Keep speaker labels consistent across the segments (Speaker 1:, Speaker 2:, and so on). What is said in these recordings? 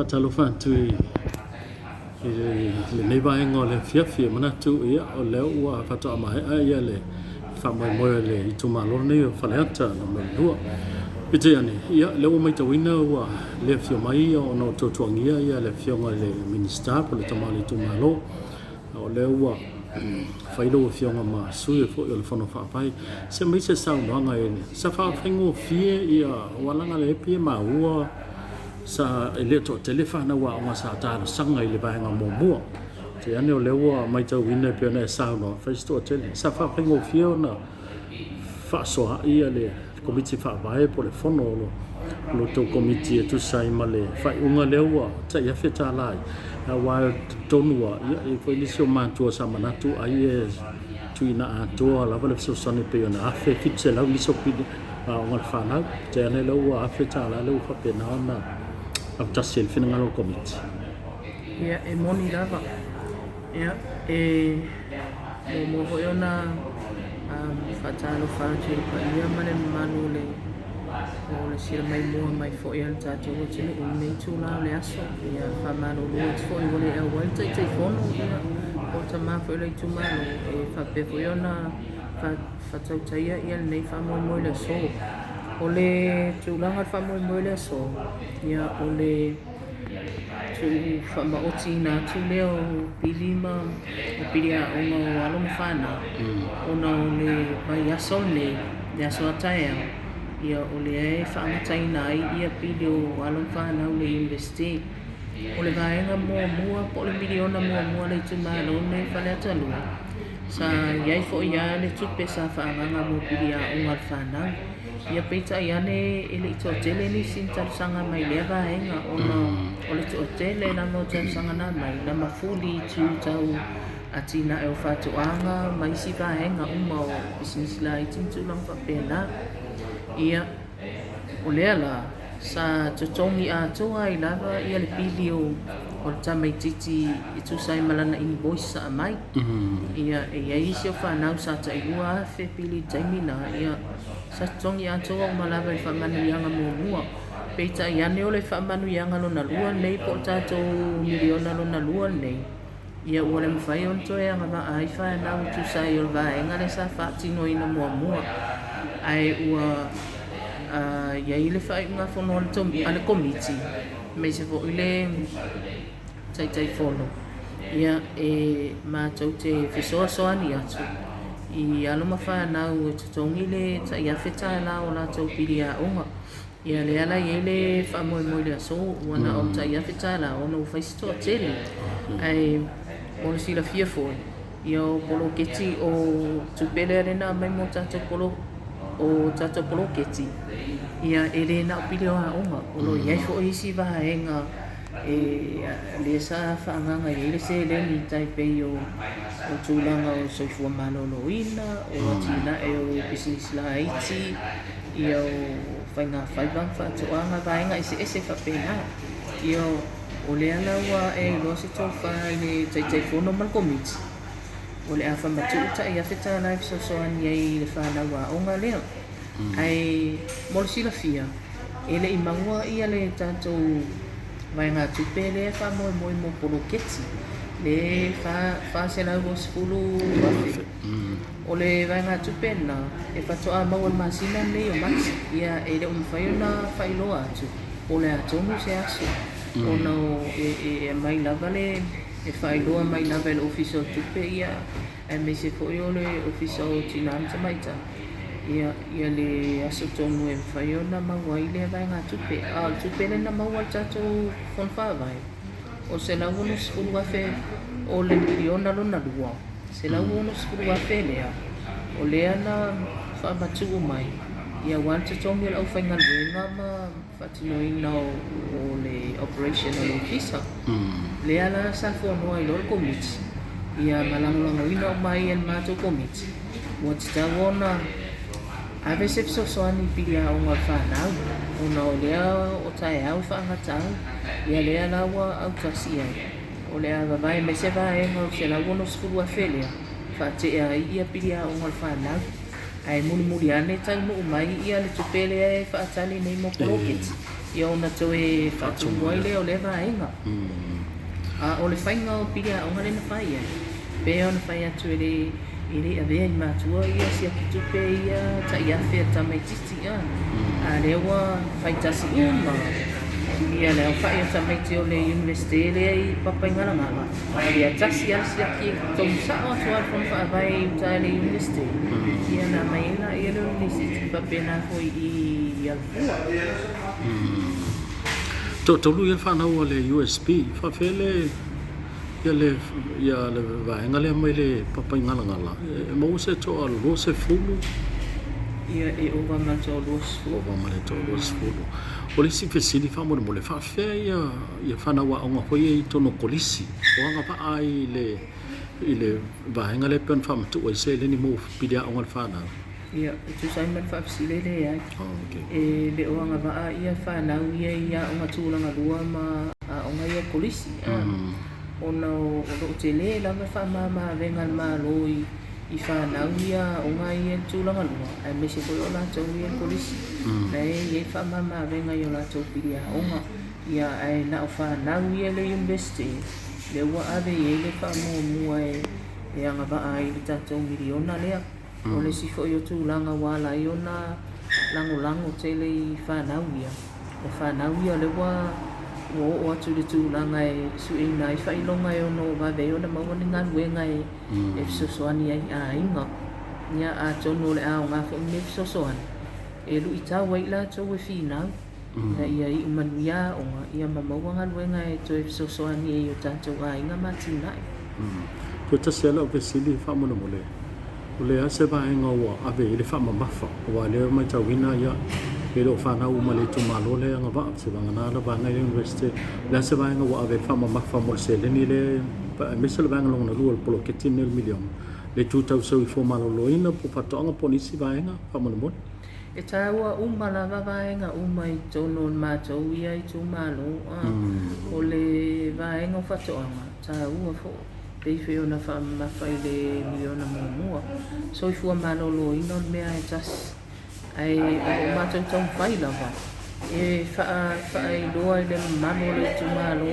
Speaker 1: Faatalofa atu i lenei vaega o le afiafi. E manatu ia o lea ua faatoa maea ia le faamoemoe o le itumalo lenei o Faleata Nu.2. Peitai ane, ia lea ua matauina ua le afio mai ona o tuatuagia ia le Afioga i le Minisita po o le tama o le itumalo. O lea ua fai lau Afioga ma sui foi o le Fono Faavae. Se aumai se saunoaga e sa faafaigofie ia aua leaga o lea e pei e maua sa e le toatele fanau aoga sa talosaga i le vaega muamua. Peitai ane o lea ua matauina e pei ona e saunoa, fai si toatele. Sa faafaigofie ona fefaasoaai le Komiti Faavae po o le Fono o lo outou Komiti e tusa ai ma le faaiuga lea ua tai $1,000 ai, aua e talitonu lava, e i ai foi nisi o matua sa manatu ai e tuuina atoa lava le fesoasoani e pei ona $1,700 nisi o pili aoga a le fanau. Peitai ane o lea ua $1,000 lea ua faapena ona autasi ai le finagalo o le Komiti.
Speaker 2: Ia, e moni lava. Ia, e muamua foi ona faatalofa atu i le paia ma le mamalu o le sila maimoa mai foi a le tatou atunuu i lenei itula o le aso. Ia, e faamalulu atu foi ua le auai le Taitaifono, po o le tama foi o le itumalo e faapea foi ona faatautaia lenei faamoemoe i le aso. O le tulaga o le faamoemoe i le aso, ia o le tuufaamaotiina atu lea o pili ma pili aoga o alo ma fanau ona o le vaiaso lenei, le aso a taeao, ia o lea e faagataina ai pili o alo ma fanau i le Iunivesite. O le vaega muamua po o le miliona muamua a le itumalo lenei o Faleata 2, sa i ai foi lava le tupe sa faaagaaga mo pili aoga a le fanau. Ia peitai ane e le i toatele nisi na talosaga mai i lea vaega ona o le toatele lava o talosaga na aumai na mafuli i itu tau atinae o faatoaga ma isi vaega uma o pisinisi laiti ma tulaga faapena. Ia, o lea la sa totogi atoa ai lava le pili o le tamaitiiti e tusa ai ma lana invoice sa aumai. Ia, e i ai isi o fanau sa tai $2,000 pili i le taimi lena, ia sa totogi atoa uma lava i le faamanuiaga muamua. Peitai ane o le faamanuiaga lona lua lenei po o le tatou miliona lona lua lenei, ia ua le mafai ona toe agavaa ai fanau e tusa ai o le vaega lea sa faatinoina muamua. Ae ua i ai le faaiugafono a le Komiti, aemaise foi le Taitaifono, ia e matou te fesoasoani atu i alo ma fanau e totogi le tai $1,000 o latou pili aoga. Ia lea la e i ai le faamoemoe i le aso, ua na o le tai $1,000 ona ua fai si toatele. Ae mo le silafia foi, ia o poloketi o tupe lea na aumai mo tatou poloketi, ia e le na o pili o aoga, o lo o i ai foi isi vaega lea sa faaagaaga i ai le seleni tai pei o tulaga o le soifua maloloina, o atinae o pisinisi laiti, ia o faigafaiva ma faatoaga, vaega eseese faapena. Ia o lea la ua ae ai loa se tofa i le Taitaifono ma le Komiti, o le a faamatuu tai $1,000 e fesoasoani ai i le fanau aoga lea. Ae mo le silafia, e le i maua le tatou vaegatupe lea e faamoemoe mo poloketi, le $420,000. O le vaegatupe lena e faatoa maua i le masina lenei o Mati. Ia e le o mafai ona faailoa atu po o le a tonu se aso ona e aumai lava le e faailoa mai lava e le Ofisa o Tupe aemaise foi o le Ofisa o Tina ma Tamaitai ia le aso tonu e mafai ona maua ai lea vaegatupe. A o le tupe lea na maua e le tatou Fono Faavae, o le $160,000 o le miliona lona lua, $160,000 lea, o lea na faamatuu mai aua le totogi o le aufaigaluega ma faatinoina o le operation o le Ofisa. Lea la sa fonoa ai loa le Komiti ma lagolagoina uma ai e le matou Komiti, ua tatau ona ave se fesoasoani i pili aoga o le fanau, ona o lea o taeao e faagata ai. Ia lea la ua autasi ai, o le a vavae mai se vaega o le $160,000 lea, faatea ai pili aoga o le fanau. Ae mulimuli ane taunuu mai le tupe lea e faatali nei mo poloketi. Ia ona toe faatumu ai lea o lea vaega. A o le faiga o pili aoga lea na fai ai, pei ona fai atu e le e le avea i matua ia siaki tupe ia tai $1,000 a tamaititi a, a lea ua fai tasi uma ia le aofai o tamaiti o le Iunivesite lea i Papaigalagala, ia tasi lava le siaki e totogi sao atu lava le Fono Faavae i uta i le Iunivesite, ia ona aumai ai laia lea o le lisiti faapena foi i Alafua.
Speaker 1: Toatolu ia fanau a le USB, faafefea le ia le ia le vaega lea mai le Papaigalagala, e maua se toa 20?
Speaker 2: Ia, e ova ma le toa 20.
Speaker 1: Ova ma le toa 20. O le isi fesili faamolemole, faafefea ia ia fanau aoga foi ia i totonu o kolisi, o agavaa ai i le i le vaega lea pei ona faamatuu ai seleni mo pili aoga a le fanau?
Speaker 2: Ia, e tusa ai ma le faafesili e leai. E le o agavaa ia fanau ia i aoga tulaga lua ma aoga ia kolisi, ona o lo o tele lava le faamama-avega a le Malo i fanau ia aoga ia i le tulaga lua, aemaise foi o latou ia i le kolisi. La e i ai le faamama-avega i o latou pili aoga. Ia, ae na o fanau ia i le Iunivesite lea ua ave i ai le faamuamua e agavaa ai i le tatou miliona lea. O le isi foi o tulaga ua ala ai ona lagolago tele i fanau ia, o fanau ia lea ua ua oo atu i le tulaga e sueina ai faailoga e ono vave ai ona maua ni galuega e e fesoasoani ai i aiga. Ia atonu o le a aoga foi lenei fesoasoani e luitau ai i latou e finau ina ia iu manuia aoga ia ma maua galuega e toe fesoasoani ai i o tatou aiga ma atinae.
Speaker 1: Toe tasi lava lau fesili faamolemole, o le a se vaega ua ave i ai le faamamafa? Aua o lea e matauina ia, e le o fanau uma i le itumalo lea e agavaa, seiavagana lava agai i le Iunivesite. O le a se vaega ua ave i ai le faamamafa mo le seleni lea, aemaise o le vaega lona lua o le poloketi lenei o le miliona, le itu tau soifua maloloina po o faatoaga po o nisi vaega faamolemole?
Speaker 2: E taua uma lava vaega uma i totonu o le matou ia itumalo. O le vaega o faatoaga, taua foi, pei foi ona faamamafa i le miliona muamua. Soifua maloloina o le mea e tasi, ae o lo o matou taumafai lava e faailoa i le mamalu o le itumalo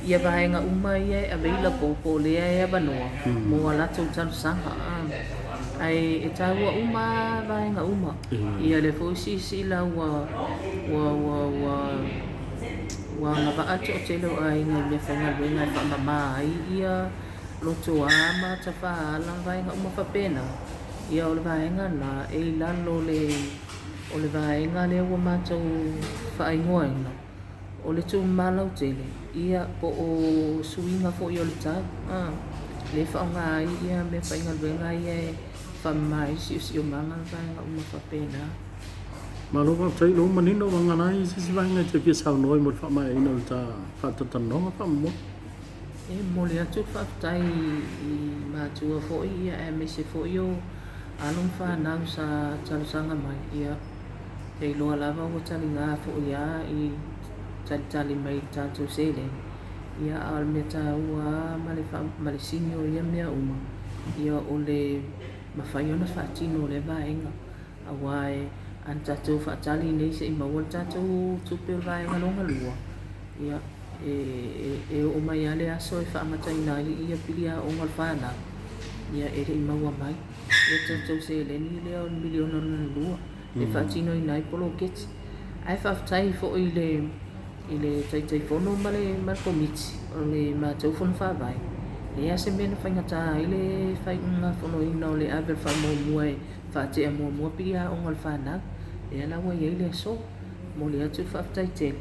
Speaker 2: ia vaega uma ia e available po o lea e avanoa mo a latou talosaga. Ae e taua uma lava vaega uma. Ia lea foi silasila ua ua ua ua ua agavaa le toatele o aiga i meafaigaluega e faamama ai ia lotoa ma tafaala ma vaega uma faapena. Ia o le vaega lena e i lalo o le o le vaega lea ua matou faaigoaina O le tumama lautele, ia, po o suiga foi o le tau, a, lea e faaaoga ai ia meafaigaluega ia e faamama ai le siosiomaga ma vaega uma faapena.
Speaker 1: Malo faafetai i lou manino vagana ai se isi vaega e te fia saunoa ai mo le faamaeaina o le ta faatalatalanoaga faamolemole.
Speaker 2: E momoli atu le faafetai i matua foi ia aemaise foi o alo ma fanau sa talosaga mai, ia, Te iloa lava ua taliga foi a i talitali mai i le tatou seleni, ia a o le mea taua lava ma le ma le sini o ia mea uma, ia o le mafai ona faatino o lea vaega. Aua e a na tatou faatali nei se i maua le tatou tupe o le vaega lona lua, ia e, e, e oo mai lava le aso e faamataina ai ia pili aoga o le fanau, ia e le i maua mai ia tatou seleni lea o le miliona lona lua. e faatinoina ai poloketi. Ae faafetai foi i le i le Taitaifono ma le ma le Komiti o le matou Fono Faavae, leai lava se mea na faigata ai le faaiugafonoina o le ave o le faamuamua e faatea muamua pili aoga o le fanau, lea la ua i ai le aso. Momoli atu le faafetai tele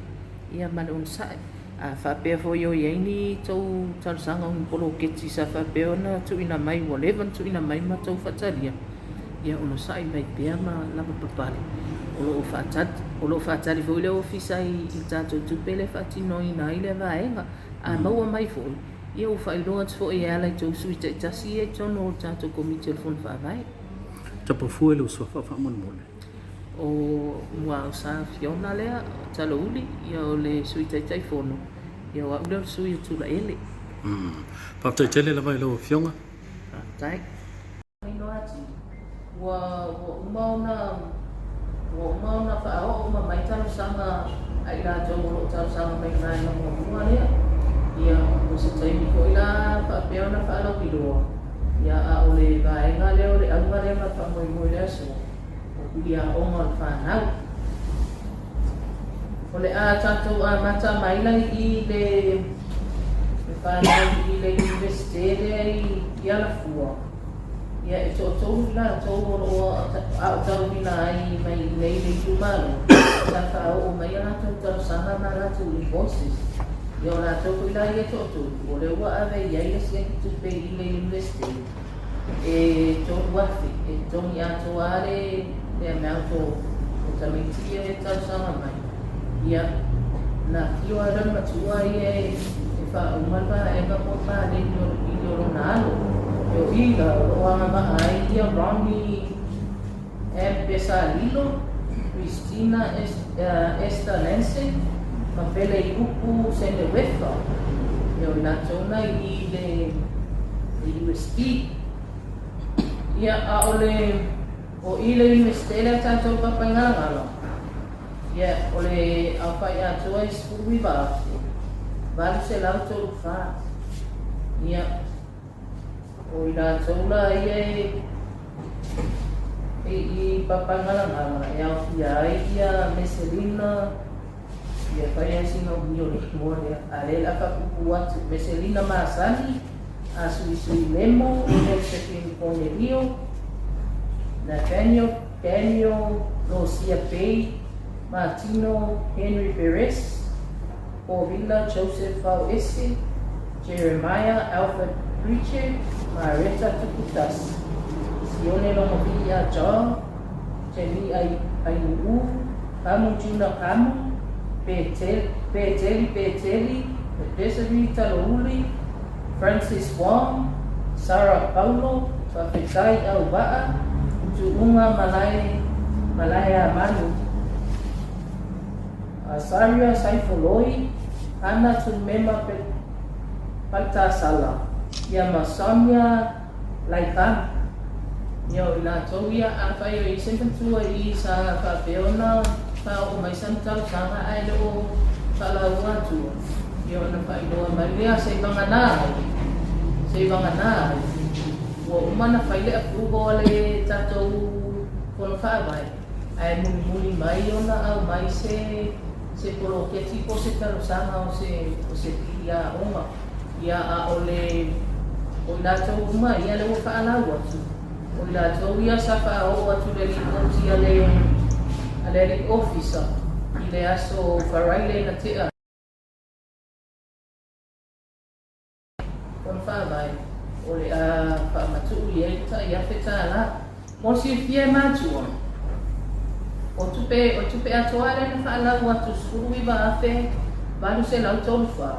Speaker 2: ia ma le onosai. A faapea foi o i ai ni tou talosaga o ni poloketi sa faapea ona tuuina mai ua leva ona tuuina mai ma tou faatalia, ia onosai mai pea ma lavapapale. O lo o faatali, o lo o faatali foi le Ofisa i le tatou tupe lea e faatinoina ai lea vaega. A maua mai foi, ia ua faailoa atu foi e ala i tou sui taitasi ia i totonu o le tatou Komiti o le Fono Faavae.
Speaker 1: Tapafua i lou suafa faamolemole.
Speaker 2: O Muaausa Fiona lea, o Talouli, ia o le Sui Taitaifono, ia o au lea o le sui o Tulaele.
Speaker 1: Faafetai tele lava i lau Afioga.
Speaker 2: Faafetai. Manino atili, ua, ua uma ona, Ua uma ona faaoo uma mai talosaga a i latou o lo o talosaga mai i le vaega muamua lea. Ia, o se taimi foi la faapea ona faalauiloa, ia a o le vaega lea o le auga lea ma le faamoemoe i le aso, o piliaoga o le fanau. O le a tatou amata mai la i i le le fanau i le Iunivesite lea i Alafua. Ia, e toatolu i latou o lo o aotauina ai mai i inei i le itumalo, sa faaoo mai a latou talosaga ma a latou invoices. Ia, o latou foi la ia e toatolu, o lea ua ave i ai le siaki tupe i le Iunivesite e $3,000, e totogi atoa lava le amount o tamaiti ia e talosaga mai. Ia, na afio lava le matua ia e faauma le vaega po o le paleni o le pili o lona alo. E o i la, o lo o agavaa ai ia Ronnie M. Pesalilo, Christina Esther Lansing ma Peleiupu Sendewefa. E o i latou na i le USP. Ia, a o le, o i le Iunivesite lea tatou Papaigalagala, Ia, o le aofai atoa e 19,834. Ia, o i latou la ia e i Papaigalagala e aofia ai ia Meselina, ia fai lava sina umi o le igoa lea, a o lea o le a faapuupuu atu, Meselina Masani, Asuisui Lemo, Josephine Konelio, Nathaniel Daniel Losia Pei, Martino Henry Perez, Paulina Joseph Fauese, Jeremiah Alfred Pritchard, Mareta Tukutasi, Sione Logovi'i Joel, Jenny Ainu'u, Kamu Juna Kamu, Peteli Peteli, Desiree Talouli, Francis Wong, Sarah Paulo, Faafetai Auva'a, Tuuga Malae Malaeamanu, Asaria Saifoloi, Hana Tumema Paltasala, ia ma Sonia Laikanu. Ia o i latou ia, afai o i se matua i sa faapea ona faaoo mai sana talosaga ae le o faalaua atua, Ia ona faailoa mai lea seivagana ai, seivagana ai, ua uma ona fai le approval a le tatou Fono Faavae, ae mulimuli mai ona aumai se se poloketi po o se talosaga o se o se pili aoga. Ia a o le o i latou uma ia lea ua faalau atu, o i latou ia sa faaoo atu le lipoti a le a le alii ofisa i le aso Faraile na tea. Fono Faavae, o le a faamatuu i ai le tai $1,000. Mo le silafia e matua, o tupe, o tupe atoa lea na faalau atu $19,834.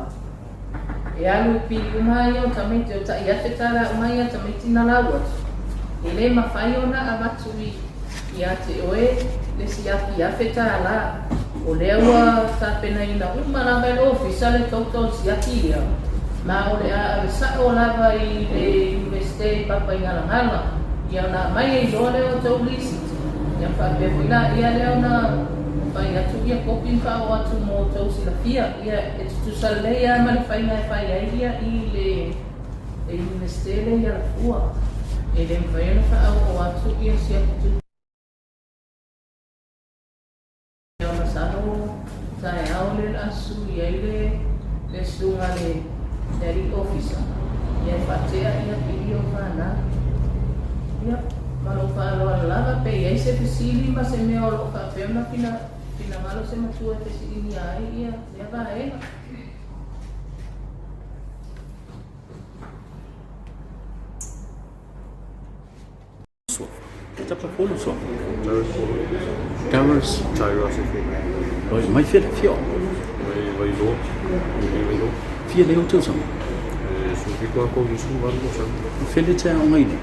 Speaker 2: E alu i pili uma ai o tamaiti, o tai $1,000 uma ia tamaiti na lau atu. E le mafai ona avatu i Ia te oe le siaki $1,000. O lea ua tapenaina uma lava e le Ofisa le total siaki lea, ma o le a ave sa'o lava i le Iunivesite i Papaigalagala, ia ona aumai ai loa lea o tou lisiti, ia ona faapea foi laia lea ona fai atu ia kopi ma faaoo atu mo tou silafia. Ia e tutusa lelei lava ma le faiga e fai ai ia i le Iunivesite lea i Alafua. E le mafai ona faaoo atu ia siaki tupe. Ia masalo taeao lea o le a sui ai le susuga a le alii ofisa ia e faatea ia pili o fanau. Ia, ma lou faaaloalo lava pe i ai se fesili ma se mea o lo o faapea ona finagalo se matua e fesiligia ai ia lea vaega.
Speaker 1: Tapa polo soa. Towers. Oi, mai fia le fia.
Speaker 3: Mai Vailoa. Mai Vailoa.
Speaker 1: Fia le o tausaga.
Speaker 3: E 17 a ko 18 tausaga.
Speaker 1: Fele te ao ngai nei.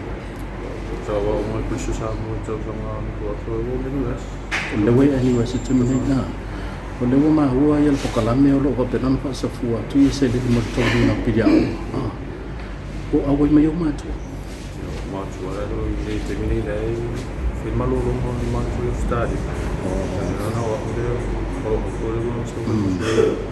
Speaker 3: Sa wa o mai kuisu sa mo tausaga anu atu e o le US.
Speaker 1: O le ue ani US te mene na. O le ua mahua ia le pokalame o loo faapena ona faasafua atu ia seleni mo le tauliga piliaoga. Ah. O auai mai ou matua.
Speaker 3: Matua e i le taimi nei lea e fai malologa o le matua i Ausetalia. Lena o au lea, o lou matua lea ua sau mai.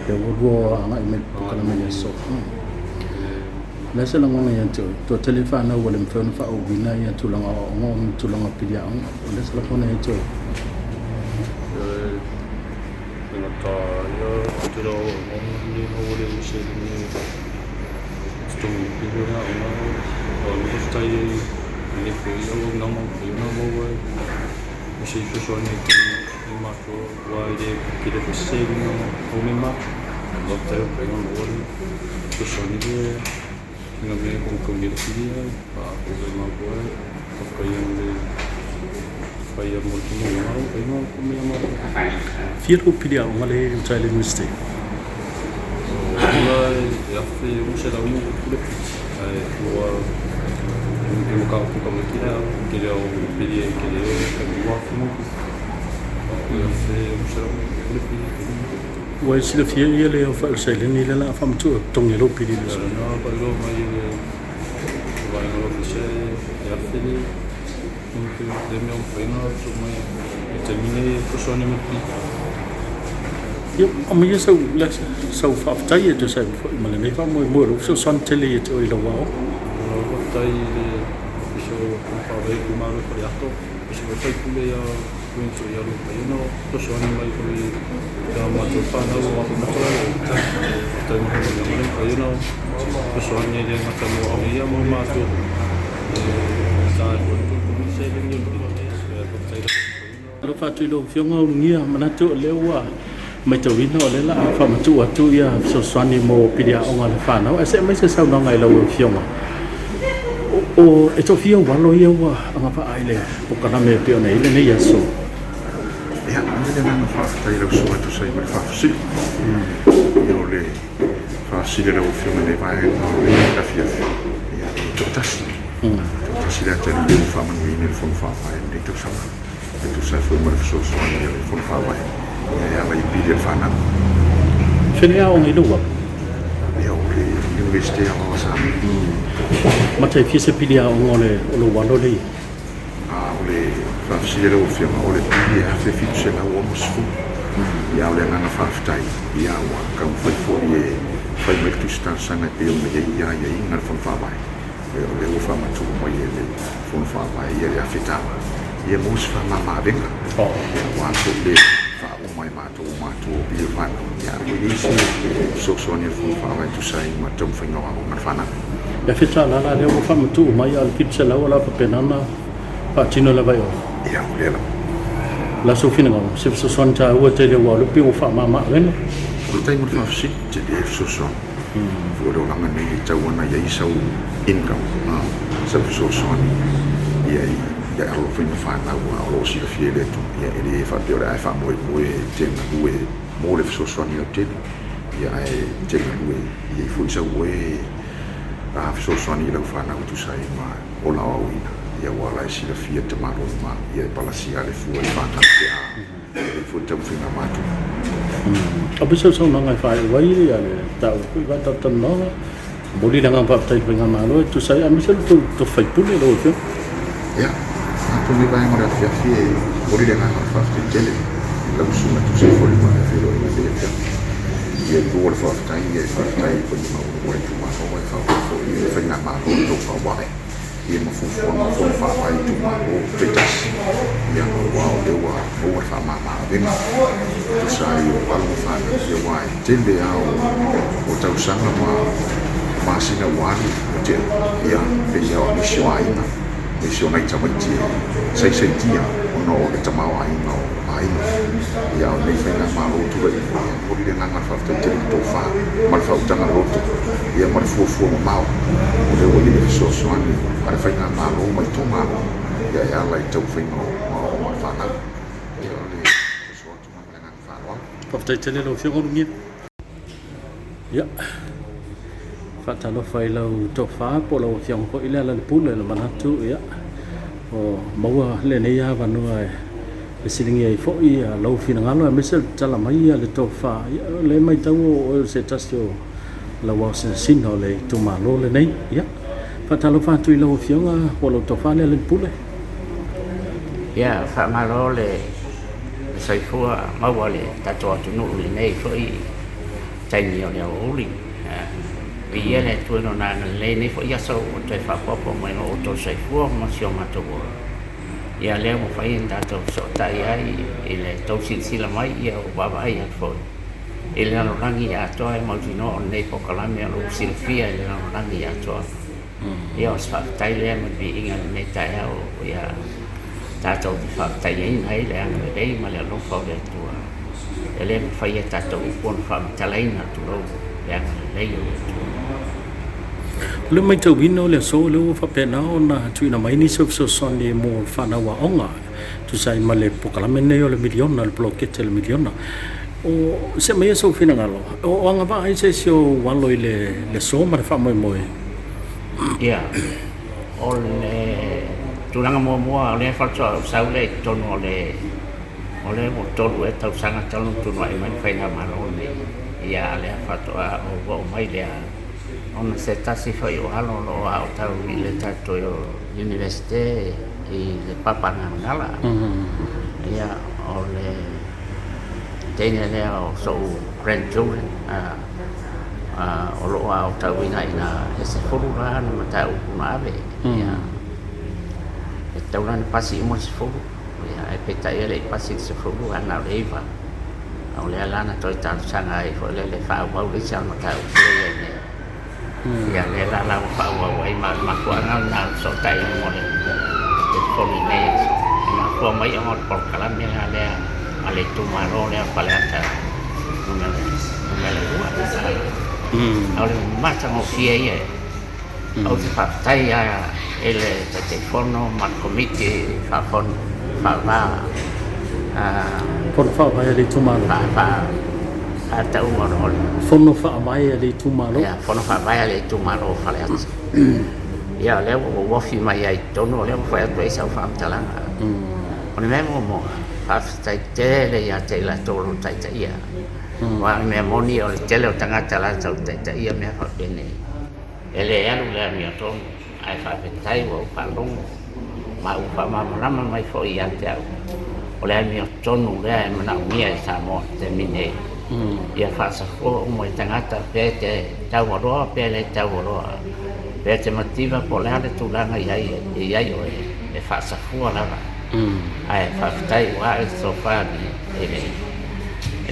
Speaker 1: Lea ua lua agai mai le polokalame i le aso. O le a se lagona ia te oe? Toatele fanau ua le mafai ona faaauauina ia tulaga o aoaoga ona o tulaga o piliaoga. O le a se lagona ia te oe?
Speaker 3: E gata ia te le aoaoga ona le maua lea o seleni e totogi ai pili o le aoga. O le faafetai ai i lenei foi auaunaga ua mafai ona maua ai se fesoasoani i matua aua e le tele foi se seleni e maua mai matua. Faafetai ua mafai ona maua le fesoasoani lea e mea e totogi ai le pili ae faapea matua e faafetai mo le fai mo le tumuga ua mafai ona tuu mai ia matou.
Speaker 1: Fia lou piliaoga lea i uta i le Iunivesite?
Speaker 3: O pula e $1,600 le pili ae ua e mataupu tamaiti le tele o pili e tele e tai $2,000+. O le $1,600 le pili.
Speaker 1: Ua e silafia ia le aofai o le seleni lea o le a faamatuu e totogi ai lou pili i le aso?
Speaker 3: Na faailoa mai e le vaega o le ofisa e $1,000 le mea ua mafai ona tuu mai i le taimi lenei e fesoasoani mai i le pili.
Speaker 1: Ia, aumaia sau, sau faafetai e tusa ai foi ma lenei faamoemoe o lea ua fesoasoani tele ia te oe i lau aoga.
Speaker 3: Malo faafetai i le Ofisa o Fono Faavae o le Itumalo o Faleata, aemaise foi le sui usufono ia Wayne Toialo ua mafai ona fesoasoani mai foi ia matou fanau o matou matua. Faafetai mo le faamanuiaga lea ua mafai ona fesoasoani e le gata mo au nei a mo matou e sa ai foi le totogi seleni o le pili. Faafetai lava ua mafai ona
Speaker 1: Alofa atu i lau Afioga Ulugia, manatu o lea ua matauina o lea o le a faamatuu atu ia fesoasoani mo piliaoga a le fanau. Ae se i aumai se saunoaga i lau Afioga. O, e toafia ou alo ia ua agavaa i le polokalame e pei ona i ai lenei aso?
Speaker 4: Ia, momoli le agaga faafetai i lau susuga e tusa ai ma le faafesili. Ia, o le faafesili a lau Afioga i lenei vaega o le afiafi, ia, e toatasi. Toatasi le atalii lea ua faamanuiaina i le Fono Faavae i lenei tausaga. E tusa ai foi ma le fesoasoani a le Fono Faavae, ia, e ala i pili a le fanau.
Speaker 1: Fea aoga i lou alo?
Speaker 4: Ia, o le Iunivesite Aoao a Samoa.
Speaker 1: Matai fia se pili aoga o le o lou alo lea i ai?
Speaker 4: A o le faafesili a lau Afioga, o le pili e $1,760. Ia, a o le agaga faafetai, ia, ua taumafai foi e fai mai le tusi talosaga e pei ona i ai ia aiaiga a le Fono Faavae. Ia, o lea ua faamatuu mai e le Fono Faavae ia le $1,000, ia maua se faamama-avega. Ia, aua foi le faauma e matou o matua o pili o fanau, ia, a ua i ai se fesoasoani a le Fono Faavae e tusa ai ma le taumafaiga o aoga a le fanau.
Speaker 1: E $1,000 la lea ua faamatuu mai, a o le 700 o le a faapena ona faatino lava e oe.
Speaker 4: Ia, o lea lava.
Speaker 1: O le a sou finagalo, se fesoasoani taua tele aua o lea pei ua faamama-avega.
Speaker 4: O le taimi o le faafesili, tele le fesoasoani. Foi o le olaga nei e tatau ona i ai sau income, sau fesoasoani ia i alo foi ma fanau a o lo o silafia e le Atua. Ia, e le faapea o le a e faamoemoe e te galue mo le fesoasoani lautele, ia ae te galue i ai foi sau oe fesoasoani i lau fanau e tusa ai ma ola aoaoina. Ia, aua o la e silafia te malolo ma ia e palasia le fua i fanau pe a lelei foi le taumafaiga a matua.
Speaker 1: A pei sau saunoaga e faaiu ai le mataupu i faatalatalanoaga, momoli le agaga faafetai i le faigamalo e tusa ai aemaise le tou tofi faipule lau Afioga.
Speaker 4: Ia, atonu i vaega o le afiafi e momoli le agaga o le faafetai tele i lau susuga e tusa ai foi ma le feiloaiga i lenei afiafi. Ia, i luga o le faafetai, ia e faafetai ai foi i le maualuga o le itumalo ae faapea foi i le faigamalo i le tou faauae ia ma fuafuaga o fono faavae i itumalo taitasi. Ia, aua o lea ua maua le faamama avega e tusa ai o alo ma fanau, ia, aua e tele lava o tausaga ma masina ua alu ua tea, ia, pei lava o nisi o aiga, nisi o nai tamaiti e saisaitia ona o le tamaoaiga o aiga. Ia, a o lenei faigamalo ua tulai mai, ia, e momoli le agaga o le faafetai tele i le tofa ma le faautaga loto, ia, ma le fuafua mamao o lea ua i ai le fesoasoani a le faigamalo ma itumalo, ia, e ala i le taumafaiga o aoaoga a le fanau. Ia, o le soso atu lena ma le agaga faaaloalo.
Speaker 1: Faafetai tele lau Afioga Ulugia. Ia, faatalofa i lau tofa po o lau Afioga foi Lealailepule le manatu, ia, o maua lenei avanoa e fesiligia ai foi lou finagalo aemaise le tatala mai le tofa. Ia, o lea e matau o oe o se tasi o lau aosinasina o le itumalo lenei. Ia, faatalofa atu i lau Afioga po o lau tofa Lealailepule.
Speaker 5: Ia, faamalo le soifua maua le tatou atunuu i lenei foi taimi o le aoauli. Viia le Atua i Lona agalelei i lenei foi aso ua toe faaopoopo mai lo outou soifua ma si o matou ola. Ia lea ua mafai ona tatou fesootai ai i le tou silasila mai, ia ua vaavaai atu foi i le lalolagi atoa e mautinoa o lenei polokalame o lo o silafia i le lalolagi atoa. Ia o se faafetai lea ma le viiga i lenei taeao ia tatou te faafetaiaina ai le agalelei ma le alofa o le Atua. E le mafai e tatou upu ona faamatalaina, tulou, le agalelei o le Atua.
Speaker 1: O le matauina o le aso lea ua faapena ona tuuina mai nisi o fesoasoani mo fanau aoga tusa ai ma le polokalame lenei o le miliona, le poloketi o le miliona. O se aumai sou finagalo, o agavaa ai se isi o alo i le aso ma le faamoemoe?
Speaker 5: Ia, o le tulaga muamua o lea faatoa ou sau lea i totonu o le o lea ua 3 ea tausaga talu ona tunuai mai le faigamalo lenei. Ia, a lea faatoa ou oo mai lea ona se tasi foi o alo o lo o aotau i le tatou Iunivesite i le Papailegalagala. Ia, o le teine lea o sou grandchildren o lo o aotauina i ina, e 10 la ana mataupu na ave. Ia, e tatau la ona pasi uma le 10, ia, ae peitai e le i pasi le 10, ae na o le 9. O lea la na toe talosaga ai foi lele e faaauau le isi ana mataupu lea e i ai nei. Ia, lea la la ua faaauau ai, ma o le mafuaaga lena o le fesootaiga mo le telefoni i lenei aso. E mafua mai ona o le polokalame la lea a le itumalo lea o Faleata Nu.2. A o le matagofie ia, ou te faafetai lava i le Taitaifono ma le Komiti Faafono Faava
Speaker 1: Fono Faavae a le itumalo.
Speaker 5: Faatauga o le
Speaker 1: Fono Faavae a le itumalo.
Speaker 5: Ia, Fono Faavae a le itumalo o Faleata. Ia, o lea ua ou ofi mai ai i totonu, o lea ua fai atu ai sau faamatalaga. O le mea muamua, faafetai tele ia te i latou o lo o taitaia. Aua o le mea moni o le tele o tagata latou te taitaia mea faapenei. E le alu le amiotonu, ae faafetai ua ou faalogo ma ua faamalamalama mai foi ia te au, o le amiotonu lea e manaomia e Samoa i le taimi nei. Ia faasafua uma i tagata pe te taualoa pe le taualoa, pe te mativa po o le a le tulaga i ai e i ai oe, e faasafua lava. Ae faafetai ua ae le tofa i le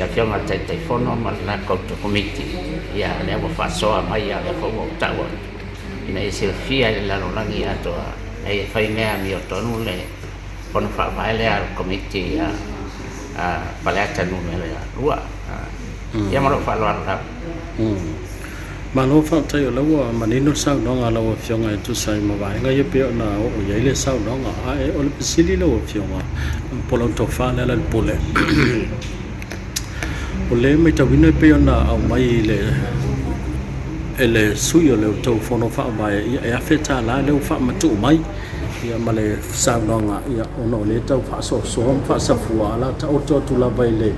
Speaker 5: Afioga i le Taitaifono ma le latou Komiti, ia lea ua faasoa mai, a o lea foi ua ou tau atu ina ia silafia i le lalolagi atoa, ina ia fai mea amiotonu le fono faavae lea a le Komiti a Faleata Nu.2. Ia ma lou faaaloalo lava.
Speaker 1: Malo faafetai o la ua manino le saunoaga a lau Afioga e tusa ai ma vaega ia pei ona oo i ai le saunoaga. Ae o le fesili lau Afioga, po o lau tofa lea Lealailepule, o lea e matauina e pei ona aumai i le e le sui o le outou fono faavae, ia e $1,000 lea ua faamatuu mai ia ma le saunoaga, ia ona o lea e tau faasoasoa ma faasafua, a o le a taoto atu lava i le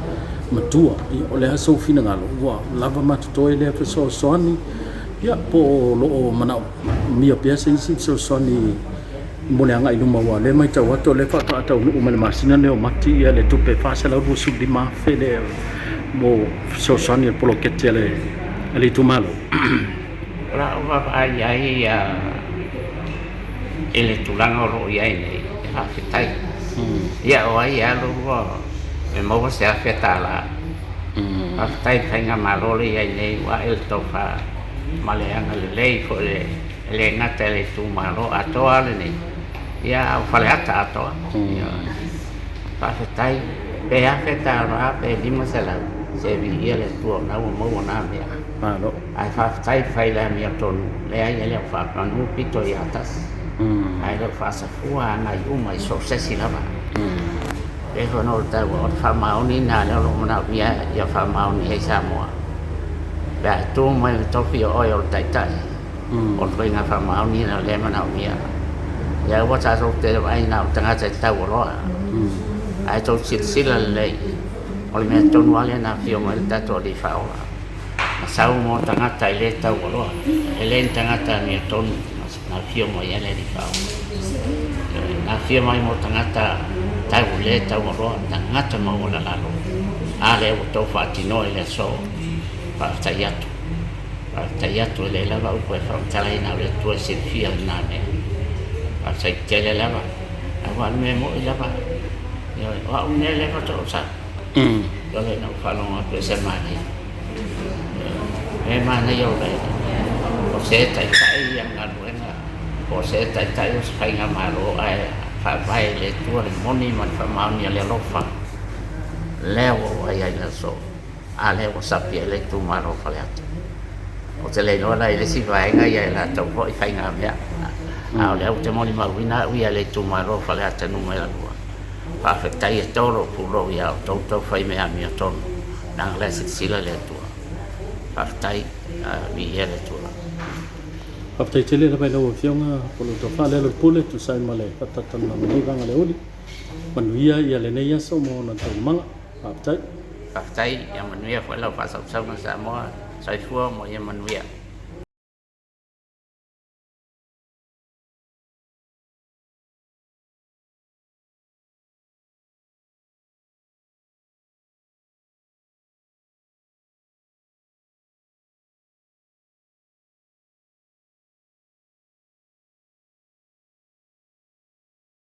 Speaker 1: matua. Ia o le a sou finagalo, ua lava ma totoe lea fesoasoani, ia po o lo o manaomia pea se isi fesoasoani mo le agai i luma, aua o lea e matau atu o lea faatoa taunuu mai le masina lenei o Mati ia le tupe $425,000 lea mo fesoasoani a le poloketi a le itumalo.
Speaker 5: O lau vaavaai i ai i le tulaga o lo o i ai nei, e faafetai. Ia o ai e alu ua e maua se $1,000. Faafetai i le faigamalo lea i ai nei ua ae le tofa ma le agalelei foi e le gata i le itumalo atoa lenei, ia a o Faleata atoa. Faafetai, pe $1,000 pe 500, se viia le Atua o lena ua maua na mea.
Speaker 1: Malo.
Speaker 5: Ae faafetai fai le amiotonu, leai e le o faamanu pito ia tasi, ae le o faasafua agai uma i so o se isi lava. E pei foi ona ou taua, o le faamaoni lena lea o lo o manaomia ia faamaoni ai Samoa. Pe a tu mai le tofi o oe o le taitai, o le faiga faamaoni lena lea e manaomia. Ia aua tatou te vaai na o tagata e taualoa, ae tou silasila lelei, o le mea tonu lava lea na afio mai le tatou Alii Faaola. Na sau mo tagata e le taualoa, e le ni tagata amiotonu na afio mai ai le Alii Faaola. Na afio mai mo tagata Tau le taualoa tagata maualalalo, a lea ua outou faatinoa i le aso. Faafetai atu. Faafetai atu, e leai lava upu e faamatalaina, o le Atua e silafia lena mea. Faafetai tele lava, aua o le mea moni lava, ioe, o au lenei lea faatoa ou sau. O lea na ou faalogo atu e se manaia. E manaia o le o se taitai ia galuega, po o se taitai o se faigamalo ae faavae i le Atua le moni ma le faamaoni o le alofa. Lea ua ou vaai ai i le aso, a lea ua sapi ai le itumalo o Faleata. Ou te le iloa la i le isi vaega ia e latou foi faigamea, a o lea ou te molimauina au ia i le itumalo o Faleata Nu.2. Faafetai e to lou pulou ia outou tou fai mea amiotonu, leaga o la e silasila le Atua. Faafetai, viia le Atua.
Speaker 1: Faafetai tele lava i lau Afioga po o lou tofa lea Lepule e tusa ai ma le faatatalanoaga o lenei vaega o le aoauli. Manuia ia lenei aso ma ona taualumaga. Faafetai.
Speaker 5: Faafetai, ia manuia foi lau faasausauga Samoa. Soifua ma ia manuia.